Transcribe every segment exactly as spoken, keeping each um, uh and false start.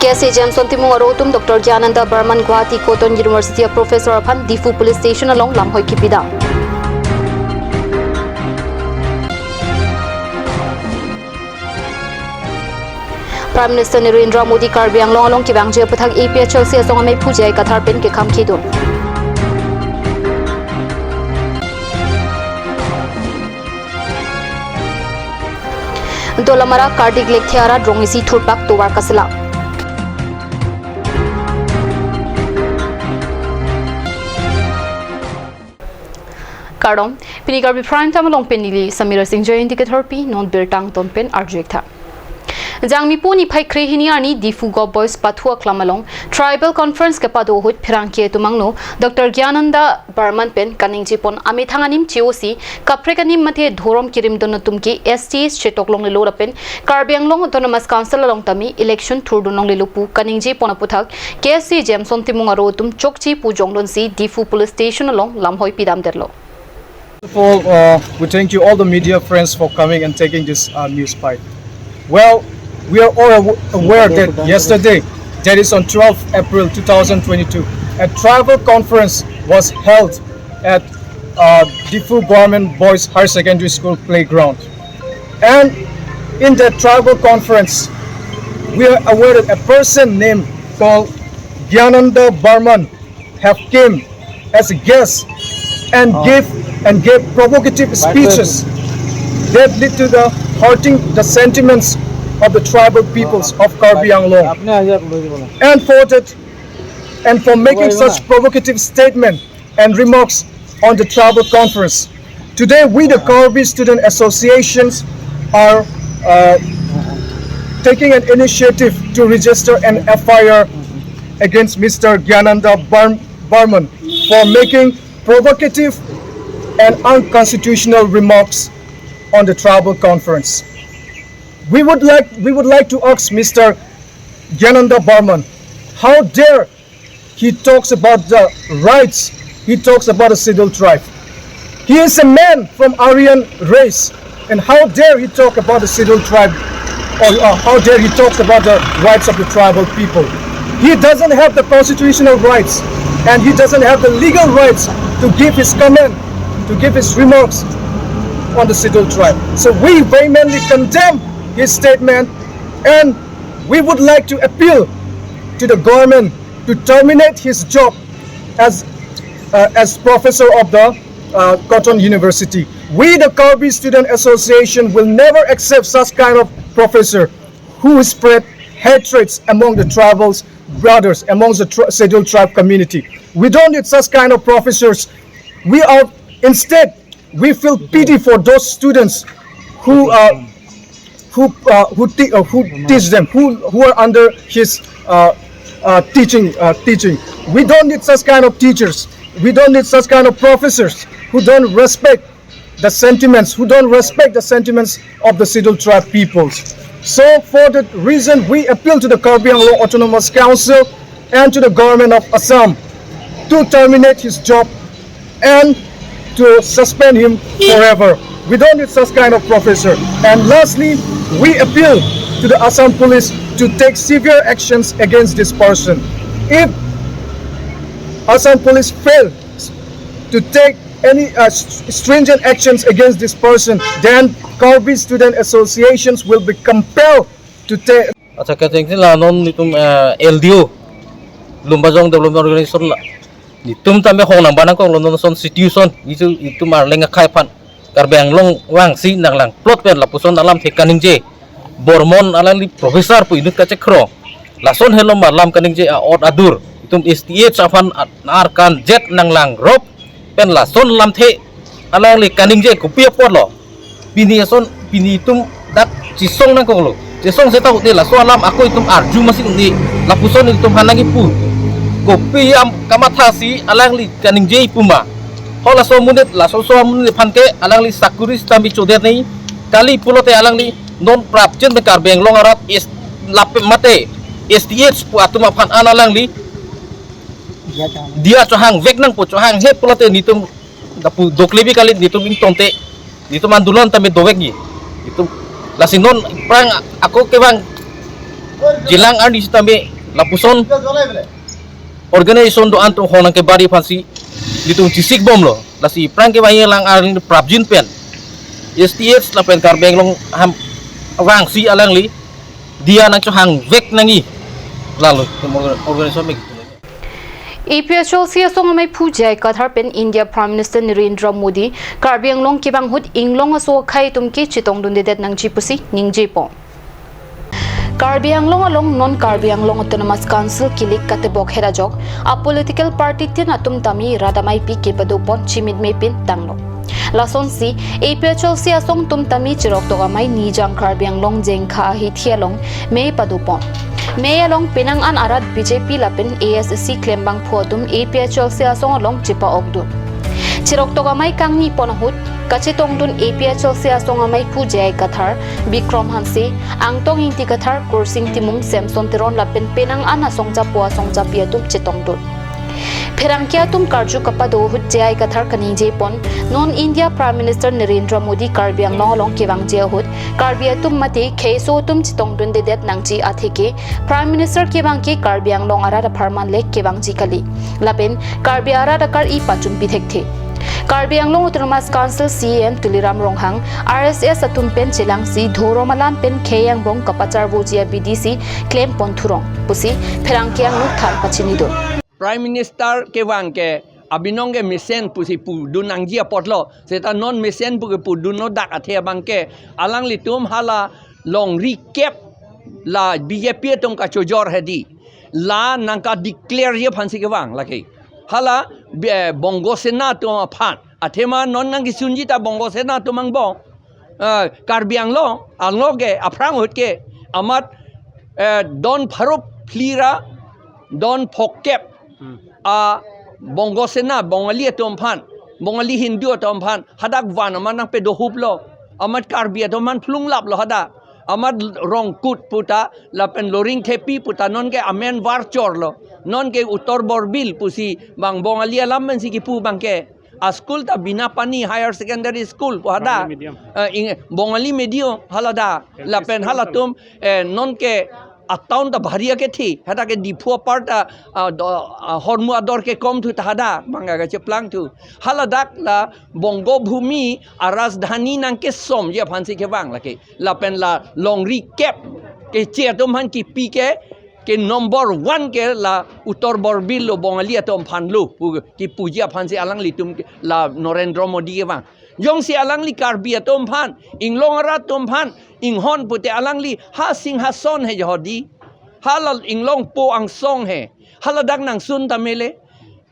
K S A Jameson Timung aro atum Doctor Gyananda Barman Guwahati Cotton University a-professor aphan Diphu Police Station along lamhoi kipidam. Prime Minister Narendra Modi Karbi Anglong along kevangji aphuthak A P H L C asong amei Pu J I Kathar pen kekhang kidun. Dolamara Kardik Lekthe arat rong isi thurpak tovar kaselam. Kardom, pini Karbi Prime Time along pen neli Samira Singh Jayanti ketherpi, non birta angton pen arju-ik tha. Jangmi pu niphai kre hini arni Diphu Govt Boys Pathu Aklam along Tribal Conference kepado ahut pherangke atum angno Doctor Gyananda Barman pen kaningje pon amethang anim che-osi kaprek anim mate dhorom kerim dun atum ke S T As chetok longlelo lapen Karbi Anglong Autonomous Council along tame election thurdun longlelo pu kaningje pon aphuthak K S A Jameson Timung aro atum chokche pu jongdunsi Diphu Police Station along lamhoi pidamdetlo. First of all, uh, we thank you all the media friends for coming and taking this, uh, news fight. Well, we are all aw- aware that yesterday, that is on twelfth April two thousand twenty-two, a tribal conference was held at, uh, Diphu Government Boys Higher Secondary School playground. And in that tribal conference, we are aware that a person named called Gyananda Barman have came as a guest and gave, and gave provocative speeches that lead to the hurting the sentiments of the tribal peoples of Karbi Anglong. And for that, and for making such provocative statement and remarks on the tribal conference. Today, we, the Karbi Student Associations, are, uh, taking an initiative to register an F I R against Mister Gyananda Bar- Barman for making provocative and unconstitutional remarks on the tribal conference. We would like, we would like to ask Mister Gyananda Barman, how dare he talks about the rights, he talks about the scheduled tribe. He is a man from Aryan race, and how dare he talk about the scheduled tribe, or, uh, how dare he talk about the rights of the tribal people? He doesn't have the constitutional rights, and he doesn't have the legal rights to give his comment, to give his remarks on the scheduled tribe. So we vehemently condemn his statement, and we would like to appeal to the government to terminate his job as, uh, as professor of the, uh, Cotton University. We, the Karbi Student Association, will never accept such kind of professor who spread hatreds among the tribals, brothers, amongst the tr- scheduled tribe community. We don't need such kind of professors. We are, instead, we feel pity for those students who, uh, who, uh, who, te- uh, who teach them, who, who are under his, uh, uh, teaching, uh, teaching. We don't need such kind of teachers. We don't need such kind of professors who don't respect the sentiments, who don't respect the sentiments of the scheduled tribe peoples. So for that reason, we appeal to the Karbi Anglong Autonomous Council and to the government of Assam to terminate his job and to suspend him forever. We don't need such kind of professor. And lastly, we appeal to the Assam police to take severe actions against this person. If Assam police fail to take any, uh, st- stringent actions against this person, then Karbi Student Associations will be compelled to take. Accha, kechengsi la non netum, eh, L D O, Lumbajong Development Organization la netum tame hong nangba nangkoklo non ason situation, netum, netum arleng akhei aphan Karbi Anglong vangsi nanglang plot pen lapuson alamthe kaningje. Barman alangli professor pu inut kachekro. Lason helom alam kaningje a-ot adur. Netum S T As aphan at- ar kanjet nanglang rop pen lason alamthe alangli kaningje kopi apotlo. Pini ason, pini netum dak chesong nangkoklo. Chesong seta hute laso alam ako netum arju masi un-e. Lapuson netum aphan nangkipu. Kopi am- kamathasi alangli kaningje pu ma. Ho laso amonit, laso aso amonit aphan ke alangli sakuri sitame chodet nangji kali pulote alangli non prapjin pen Karbi Anglong arat is lapen mate S T As pu atum aphan an alangli diya chohang vek nangpo, chohanghe pulote netum lapu doklebi kali, netum ingtongte, netum andolon tame dovekji. Netum lasi non prang ako kevang Jilang arni sitame lapuson organization do-an atum hong nangkebari aphansi nelitum chesik bomlo. Lasi aphrang kevang Jilang arni prapjin pen S T H lapen Karbi Anglong ham vangsi alangli diya nangchohangvek nangji. Lalo organization me. A P H L C asong amei phu J I Kathar pen India Prime Minister Narendra Modi Karbi Anglong kevang ahut inglong aso akhei atum ke chetongdundedet nangji pusi ningjepo. Karbi Anglong along non Karbi Anglong Autonomous Council kilik katebok het ajok a political party tin atum tame rat ameipi kepadopon chimitme pen tanglo. Lasonsi A P H L C asong atum tame chiroktok amei Nijang Karbi Anglong Jengkha ahithi along mei padopon. Mei along penang an arat B J P lapen A S D C klembangphu atum A P H L C asong along chepa-okdun. Chiroktok amei kangnipon ahut kachetongdun A P H L C asong amei phu J I Kathar, Bikram Hanse, Angtong Ingti Kathar, Kursing Timung, Samson Teron lapen penang an asong chapo asong chapi atum chetongdun. Pherangke atum karju kapado ahut J I Kathar kaningjepon, non India Prime Minister Narendra Modi Karbi Anglong along kevangji ahut Karbi atum mate kheiso atum chetongdundedet nangji atheke Prime Minister kevang ke Karbi Anglong arat apharman le kevangji kali. Lapen Karbi arat akar-i pachumpi thekthe. Karbi Anglong Autonomous Council C E M Tuliram Ronghang, R S S atum pen chelangsi dhorom alam pen khei angbong kapacharvoji abidi si klempon thurong pusi pherangke angno than pachinidun. Prime Minister kevang ke abinong ke mesen pusi pudun nangji apotlo. Seta non mesen pu kepudunlo dak athe abang ke alanglitum hala longri kep la B J P atum kachojor hedi. La nangkadeclare ji aphansi kevang lake. Hala, eh, Bongo Sena atum aphan. Athema non nangkesunji ta Bongo Sena atum angbong. Eh, Karbi Anglong, anglong ke, aphrang ahut ke, amat, eh, don pharo phli ra, don phokep. Hmm. A Bongo Sena, Bongali atum aphan, Bongali Hindu atum aphan, hadak van amat nangpedohuplo. Amat Karbi atum aphan phlunglaplo hadak. Amat Rongkut puta, lapen Loringthepi puta, non ke amen var chorlo. Non ke Uttar Borbil pusi bang Bongali alam pensi kipu abang ke. A school ta Binapani Higher Secondary School pu hadak. Bongali medium. Eh, ing-, Bongali medium haladak. L P lapen school halatum, eh, non ke a town ta bhari akethi. Hadak ke Diphu apar ta, ah, do-, ah, hormu ador ke kom thu ta hadak. Bang kacheplang thu. Haladak la Bongo Bhumi a rajdhani nangkesomji aphansi kevang lake. Lapen la longri kep keche atum aphan kipi ke, ke number one ke la Uttar Borbil lo, Bongali atum aphan lo pu kipuji aphansi alanglitum ke la Narendra Modi kevang. Jongsi alangli Karbi atum aphan, inglong arat atum aphan inghon pute alangli ha Singhason he jodi. Hala inglongpo angsong he. Haladak nangsun tame le.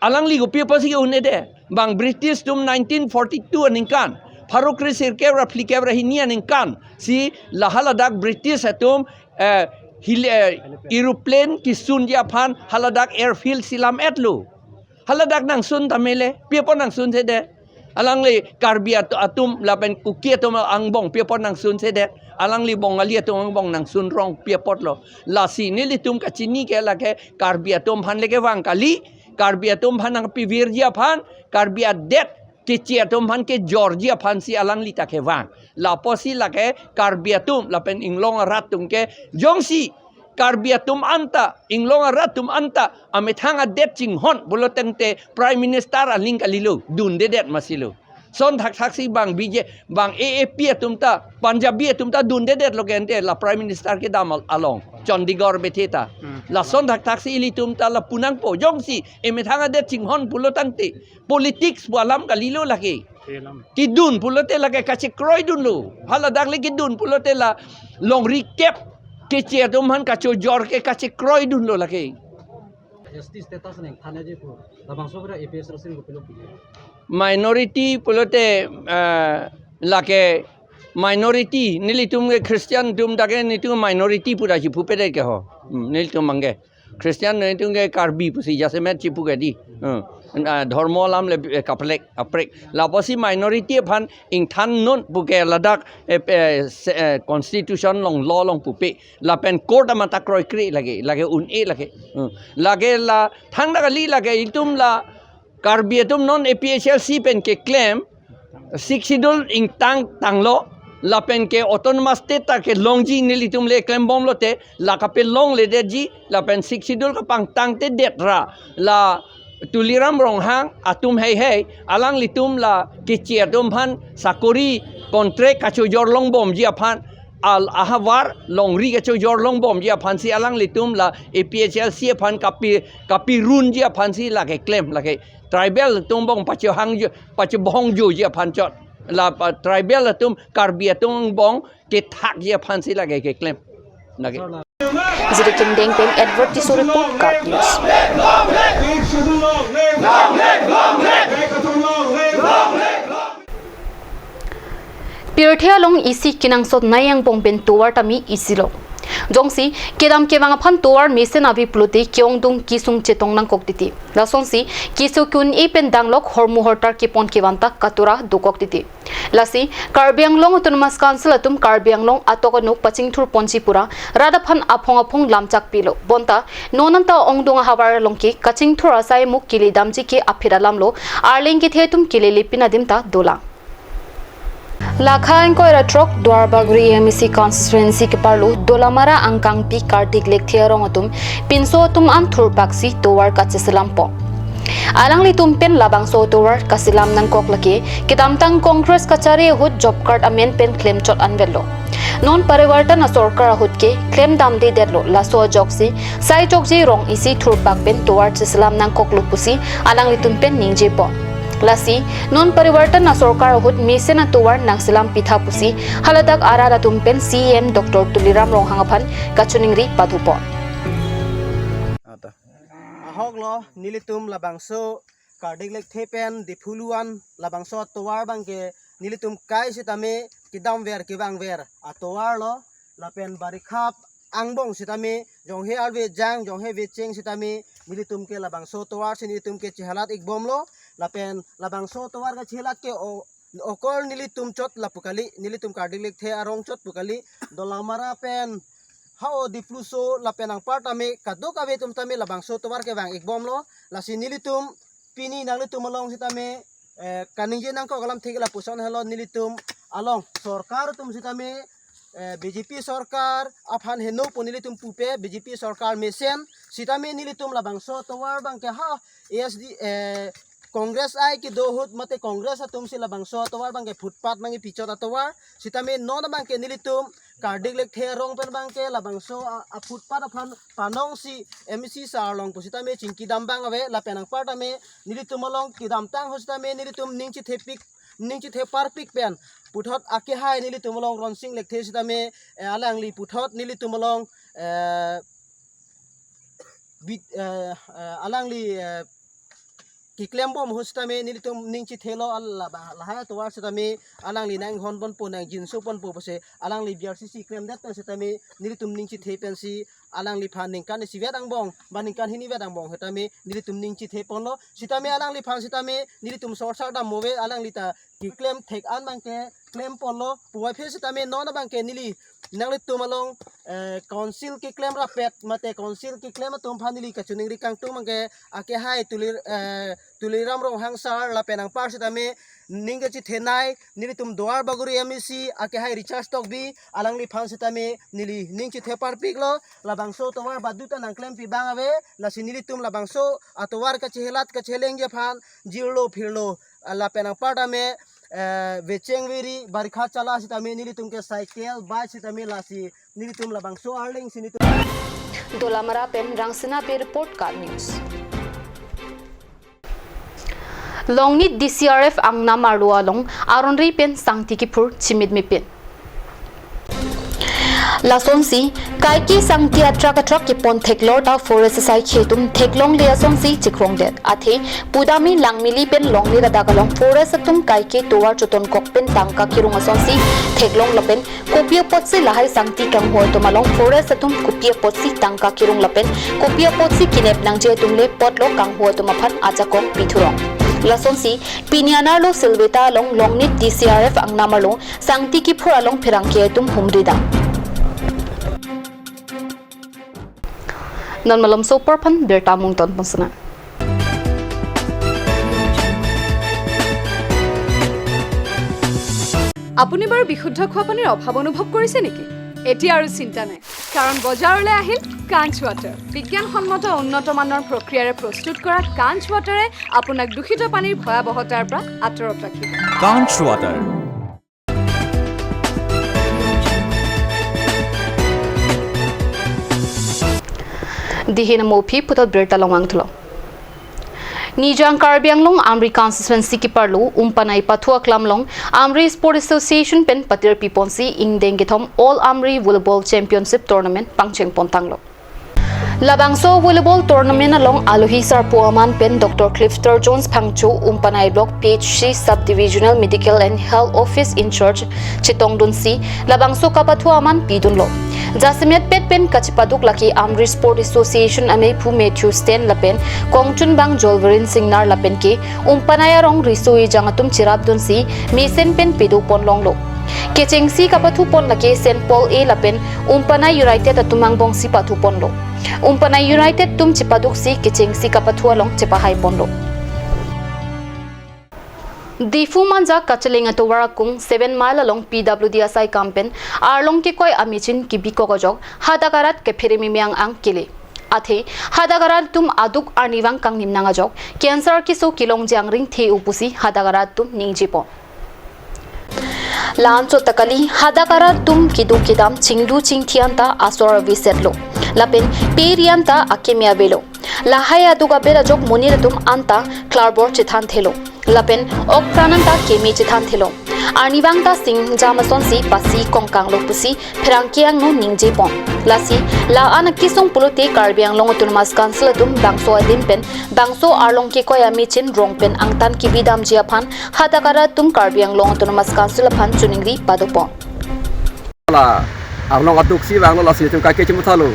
Alangli kopi apotsi ke-un-edet. Bang British atum nineteen forty-two aningkan pharo kre sirkep ra phlikep ra hini aningkan si la haladak British atum, eh, hil-, eh, aeroplane kesunji aphan haladak airfield si lam-etlo. Haladak nangsun tame le, pi apot nangsunsedet. Alangli Karbi at-, atum lapen Kuki atum angbong pi apot nangsunsedet. Alangli Bongali atum angbong nangsun rong pi apotlo. Lasi nelitum kachini ke lake Karbi atum aphan le kevang kali, Karbi atum aphan nangpivirji aphan, Karbi adet keche atum aphan kejorji aphansi alangli ta kevang. Lapusi lake Karbi atum lapen inglong arat atum ke jongsi Karbi atum anta, inglong arat atum anta amethang adet chinghon pulo tangte Prime Minister aling kalilo, dundedet masilo. Lason thakthaksi bang B J, bang A A P atum ta, Punjabi atum ta dundedetlo ke ante la Prime Minister kedam al-, along, Chandigarh bethe ta. Hmm. Lason thakthaksi ilitum ta lapu nangpo, jongsi emethang adet chinghon pulo tangte, politics pu alam kalilo lake. Kelam. Kedun pulote lake kachekroidunlo. Haladak le kedun pulote la longri kep keche atum aphan kachojor ke kachekroidunlo lake. S T status nangthanji pu. Labangso pura A P H L C kopilo pili. Minority pulote, eh, lake minority, nelitum ke Christian atum ta ke nelitum minority pura chipupedet ke ho. Hmm, nelitum abang ke. Christian nelitum ke Karbi pusi jasemet chipu ke di. Hmm. Ah, dhormo alam le, eh, kaprek, kaprek. Lapusi minority aphan ingthannon puke ladak, eh, eh, se-, eh, constitution along law along pupe. Lapen court amat ta kroikre lake, lake un-e lake. Hmm. Lake la thangta kali lake itum la Karbi atum non A P H L C pen keklem, Sixth Schedule ingtang tanglo, lapen ke autonomous state ta kelongji nelitum le klembomlote, la kapelongledetji, lapen Sixth Schedule kapangtangtedet ra, la Tuliram Ronghang atum heihei, alanglitum la kechi atum aphan sakori contract kachojor longbomji aphan, al ahavar longri kachojor longbomji aphansi alanglitum la A P H L C aphan kapi, kapirunji aphansi lake klem, lake tribal atum angbong pachohangjo, pachobohongjoji aphan chot. La pa, tribal atum, Karbi atum angbong kethakji aphansi lake keklem. Lake. Zirikim Deng pen Edward Tisso report, KAT News. Pirthe along isi kenangsot nai angbong pen tovar tame isilo. Jongsi kedam kevang aphan tovar mesen ave pulote ke-ongdung kesung chetong nangkok titi. Lasonsi keso kun-e pen danglok hormu hortar kepon kevan ta katura dokok titi. Lasi Karbi Anglong Autonomous Council atum Karbi Anglong atok anuk pachingthur ponji pura rat aphan aphong aphong lamchak pilo. Bonta non anta ongdung ahavar along ke kachingthur asai muk kili damji ke aphi alamlo arleng kethe atum kili lipin adim ta dolang. Lakha ingkoi ra throk Duarbagori M A C constituency keparlo Dolamara angkangpi Kartik Lekthe arong atum pinso atum an thurpaksi tovar kacheselam pon. Alanglitum pen labangso tovar kaselam nangkok lake kedamtang Congress kachari ahut job card amen pen klemchot anvetlo. Non Parivartan asorkar ahut ke klem damdedetlo, laso ajoksi sai chokji rong isi thurpak pen tovar cheselam nangkoklo pusi alanglitum pen ningje pon. Lasi non Parivartan asorkar ahut mesen atovar nangselam pitha pusi haladak arat atum pen C E M Doctor Tuliram Ronghang aphan kachiningri padupon. Ahoklo nelitum labangso Kartik Lekthe pen Diphu Luan labangso atovar abangke nelitum kai sitame kedamver kevangver atovarlo, lapen barikha angbong sitame jonghe arve jang jonghe vecheng sitame nelitum ke labangso tovar si nelitum ke chehalat ikbomlo, lapen labangso tovar kachehalat ke o okol nelitum chot lapu kali, nelitum Kartik Lekthe arong chot pu kali, Dolamara pen ha-o Dipluso lapen anparta me kadokave atum tame labangso tovar kevang ikbomlo. Lasi nelitum pini nanglitum along sitame, eh, kaningje nangkok alam thik lapuson helo, nelitum along sorkar atum sitame, eh, B J P sorkar aphan heno pu nelitum pupe, B J P sorkar mesen sitame nelitum labangso tovar abangke ha A S D, eh, Congress ai kedo ahut mate Congress atum si labangso atovar abangke footpath nangkepichot atovar. Sitame non abangke nelitum Kartik Lekthe arong pen abangke labangso a, a footpath aphan panong si M A C sir along pusitame chingki dam abang ave, lapen anparta me nelitum along kedamtang ahut sitame nelitum ning chethepik, ning chetheparpik pen puthot akehai nelitum along Ronsing Lekthe sitame, eh, alangli puthot nelitum along, eh, bit, eh, eh, alangli, eh, keklembom ahut sitame nelitum ning chethelo, al la ba, lahai atovar sitame alangli nanghon ponpo nangjinso ponpo pusi alangli B R C C klemdet pen sitame nelitum ning chethe pensi alangliphan ningkan isivet angbong ba ningkan hinivet angbong sitame nelitum ning chethe ponlo, sitame alangliphan sitame nelitum sorsar dam move, alangli ta keklem thek an abangke klem ponlo, puvoiphit sitame non abangke neli nanglitum along, eh, council keklem rapet mate council keklem atum aphan neli kachiningri kangtung abangke akehai Tulir, eh, Tuliram Ronghang sir lapen anpar sitame ning kachethenei nelitum Duarbagori M A C akehai Richard Tokbi alangliphan sitame neli ning chetheparpiklo, labangso tovar baduta nangklempi abang ave, lasi nelitum labangso atovar kachehelat kachehelengji aphan jirlo phirlo, ah, lapen anparta me, eh, vecheng veri barikha chala sitame nelitum ke cycle, bike sitame lasi nelitum labangso arleng si nelitum. Dolamara pen Rangsina Bey report, KAT News. Longnit D C R F angnam arlo along aronri pen sangti kiphur chimit mepin. Lasonsi kaike sangti atrak atrak kepon theklor ta forest asai khe atum theklongle asonsi chikrongdet. Athe pudamni Langmili pen Longnit adak along forest atum kaike tovar chotonkok pen tangka kerung asonsi theklong lapen kopi apotsi lahai sangti kanghu atum along forest atum kopi apotsi tangka kerung lapen kopi apotsi kenep nangji atum le apotlo kanghu atum aphan ajakong pithurong. Lasonsi pini anerlo Silveta along Longnit D C R F angnam arlo sangti kiphur along pherangke atum humri dam. Non malomso apor aphan birta mungton ponsona. আপুনি বাৰু বিশুদ্ধ খোৱা পানীৰ অভাৱ অনুভৱ কৰিছে নেকি? এতিয়া আৰু চিন্তা নাই, কাৰণ বজাৰলৈ আহিল কাঞ্চ ৱাটাৰ। বিজ্ঞানসন্মত উন্নত মানৰ প্ৰক্ৰিয়াৰে প্ৰস্তুত কৰা কাঞ্চ ৱাটাৰে আপোনাক দূষিত পানীৰ ভয়াৱহতাৰ পৰা আঁতৰত ৰাখিব। Kanch Water. Dihin amopi putot birta longwang thulo. Nijang Karbi Anglong Amri constituency kiparlo Umpanai Pathu Aklam along Amri Sport Association pen patir piponsi ingdeng kethom All Amri Volleyball Championship Tournament pangcheng pontanglo. Labangso volleyball tournament along alohi sarpo aman pen Doctor Clifter Jones Phangcho, Umpanai Block P H C Sub Divisional Medical and Health Office in charge chetongdunsi labangso kapathu aman pidunlo. Jasemet pet pen kachepaduk lake Amri Sport Association amephu Matthew Sten lapen kongchunbang Jolverin Singnar lapen ke Umpanai arong riso ejang atum cherapdunsi mesen pen pedopon longlo. Kechengsi kapathu pon lake Saint Paul A lapen Umpanai United atum angbongsi pathu ponlo. Umpanai United atum chepaduksi kechengsi kapathu along chepahai ponlo. Diphu Manja Kacheleng atovar akung seven mile along P W D asai kam pen arlong kekoi amechin kebikok ajok hadak arat kephere meme ang ang kele. Athe hadak arat atum aduk arnivang kangnim nang ajok cancer keso kelongji angring the-o pusi hadak arat atum ningjepon. La-anchot ta kali, hadak arat atum keduk kedam chingdu chingthi anta asor avesetlo. Lapen peri anta akeme avelo. Lahai aduk abet ajok monit atum anta klarbor chethanthelo. Lapen okpran anta keme chethanthelo. Arnivang ta singjam asonsi pasi kongkanglo pusi pherangke angno ningjepon. Lasi la-an akesung pulote Karbi Anglong Autonomous Council atum bangso adim pen bangso arlong kekoi amechin rong pen angtan kebidamji aphan hadak arat atum Karbi Anglong Autonomous Council aphan choningri padopon. La arlong aduksi vanglo, lasi itum kake chemuthalo.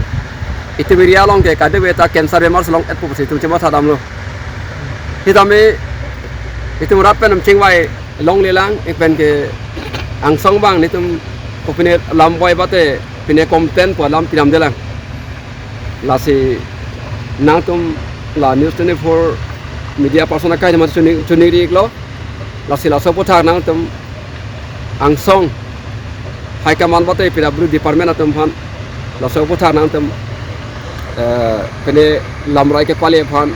Itum area along ke kadokave ta cancer bemar si long-etpo pusi itum chemuthadamlo. Sitame itum rat pen chingvai longlelang, ik pen ke angsong bang nelitum kopine lam boi bate pine komten pu alam pinamdelang. Lasi nangtum la News twenty-four media person akai ma choningri, choningri iklo. Lasi laso aputhak nangtum angsong high command bate P W D department atum aphan laso aputhak nangtum, eh, pine lamrai kepale aphan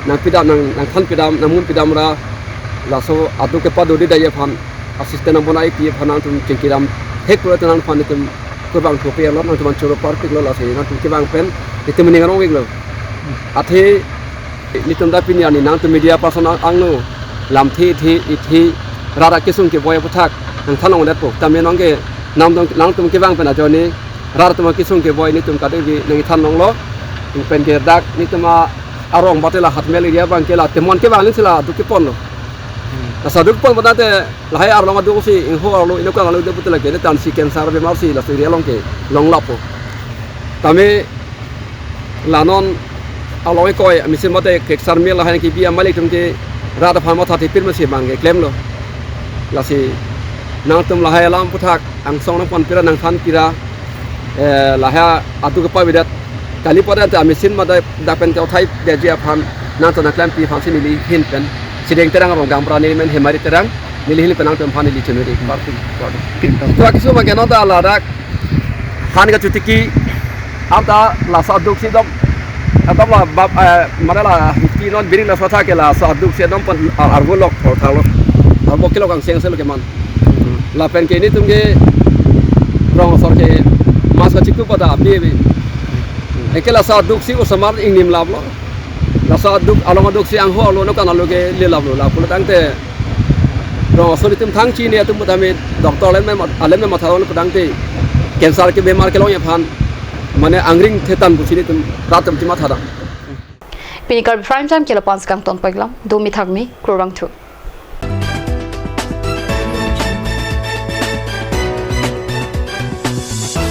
nangpidam, nang, nangthan pidam, nangmun pidam ra laso aduk kepadodedetji aphan assistant nangbonaiji aphan nangtum chingkiram hek pulote nangphan itum kurvangthu pe alot nangtum choro parpiklo, lasi nangtum kevang pen itum ning arong iklo. Athe nelitum ta pini arni nangtum media person ang, angno lamthe the ithi rat akesung kevoi aputhak nangthan longdetpo. Tame nonke nangtum, nangtum kevang pen ajoine rat atum akesung kevoi nelitum kadokave nangthan longlo. Pen ke dak nelitum arong bate la Hatmel area bang ke la temon kevang lingsi la aduk keponlo. Laso aduk pon bonate lahai arlong aduksi ingho arlo inokang arlo de putu lake ne tansi cancer bemar si laso area along ke longlappo. Tame la non arlong kekoi amechin mate kek sarmil lahai kebi amalik atum ke rat aphan matha thepir masi bang ke klemlo. Lasi nangtum lahai alam aputhak angsong nangpon pira nangthan pira, eh, lahai aduk kepavedet kali pada ta amechin mate dak pen kauthai detji aphan nangtum nangklempi aphansi neli ahin pen Sideng Terang arong gaonbura neli men Hemari Terang, neli ahin pen nangtum aphan neli choningri parpik. Tua kisu ma keno ta ladak han kachotiki anta laso aduksi dom, atam la bab, eh, mane la hiti non biring laso athak ke laso aduksi dom pen ar-, arvo lok thor thalo. Arvo kilo kangcheng selo keman. Lapen ke nelitum ke rong asor ke mas kachiktu pada api api. Anke laso aduksi osomar ingnim laplo. Laso aduk along aduksi angho arlo inokang arlo ke lelaplo, lapu tangte rong asor itum thang chini atum tame doctor alem me mat-, alem me matha lo tangte cancer ke bemar kelongji aphan mane angring thetan pusi nelitum rat atum chemathadam. Pini Karbi Prime Time ke lapu-an si kangton peklam, domi thakmi, kurvangthu.